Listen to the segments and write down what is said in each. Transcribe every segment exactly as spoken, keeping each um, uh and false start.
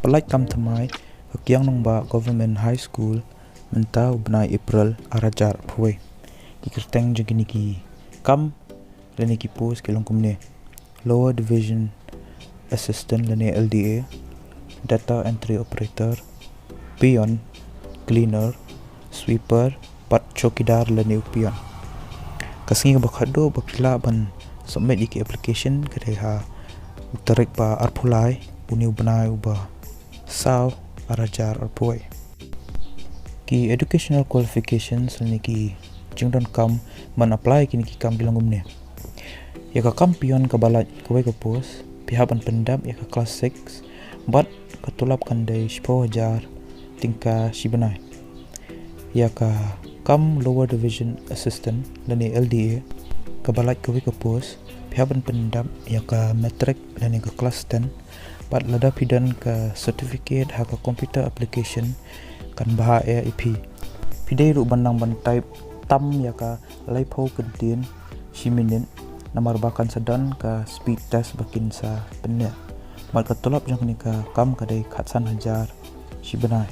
Lait kam thymmai ka Kiang Nangbah Government High School mynta u bnai April ar hajar arphew wei. Ki kyrteng jong kine ki kam lane ki post ki long kumne: Lower Division Assistant lane L D A, Data Entry Operator, Peon, Cleaner, Sweeper, bad Chowkidar lane u Peon. Ka sngi kaba khatduh ba phi lah ban submit ïa ki application ka dei ha u tarik ba arphew lai une u bnai uba saw ar hajar arphew wei. Ki educational qualifications lane ki jingdonkam ban apply kine ki kam ki long kumne: ïa ka kam Peon kaba lait kawei ka post, phi hap ban pyndep ïa ka class six bad ka tulop kan dei shiphew hajar tyngka shi bnai. Ïa ka kam Lower Division Assistant lane L D A kaba lait kawei ka post, phi hap ban pyndep ïa ka matric lane ka class ten, bad lada phi don ka certificate ha ka computer application kan bha eh ïa phi. Phi dei ruh ban nang ban type tam ïa ka laiphew kyntien shi minit, namar ba kan sa don ka speed test ba kin sa pynneh. Bad ka tulop jong kane ka kam ka dei khatsan hajar shi bnai.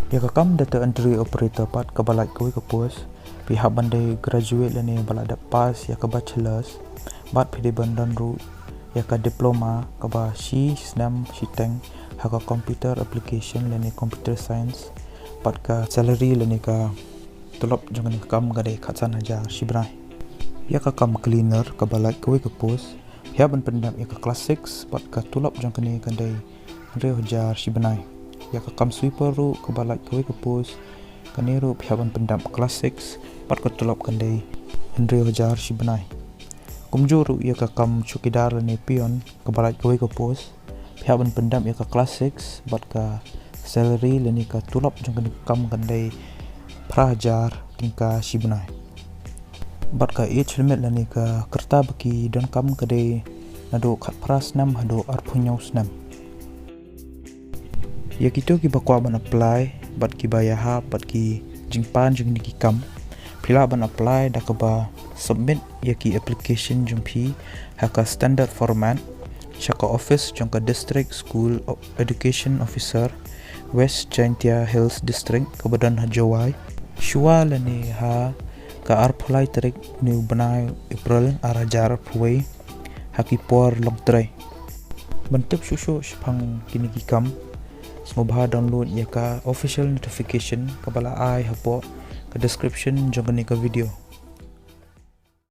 Ïa ka kam Data Entry Operator pat kaba lait kawei ka post, phi hap ban dei graduate lane ba la dep pass ïa ka bachelors, bad phi dei ban don ruh ïa ka diploma kaba shi snem shiteng ha ka computer application lane computer science, bad ka salary lane ka tulop jong kane ka kam ka dei khatsan hajar shi bnai. Ïa ka kam Cleaner kaba lait kawei ka post, phi hap ban pyndep ïa ka class six bad ka tulop jong kane ka dei hynriew hajar shi bnai. Ïa ka kam Sweeper ruh kaba lait kawei ka post, kane ruh phi hap ban pyndep class six bad ka tulop kan dei hynriew hajar shi bnai. Kumjuh ruh ïa ka kam Chowkidar lane Peon kaba lait kawei ka post, phi hap ban pyndep ïa ka class six bad ka salary lane ka tulop jong kane ka kam kan dei phra hajar tyngka shi bnai. Bad ka age limit lane ka rta ba ki donkam ka dei naduh khatphra snem haduh arphew hynñiew snem. Ïa kito kiba kwah ban apply bad kiba ïahap bad ki jingpan jong kine ki kam, phi lah ban apply da kaba submit ïa ki application jong phi ha ka standard format sha ka office jong ka District School Education Officer, West Jaintia Hills District, kaba don ha Jowai, shuwa lane ha ka arphew lai tarik une u bnai April ar hajar arphew wei, ha ki por longtrei. Ban tip shuh shuh shaphang kine ki kam, sngewbha download ïa ka official notification kaba la ai hapoh ka description jong kane ka video.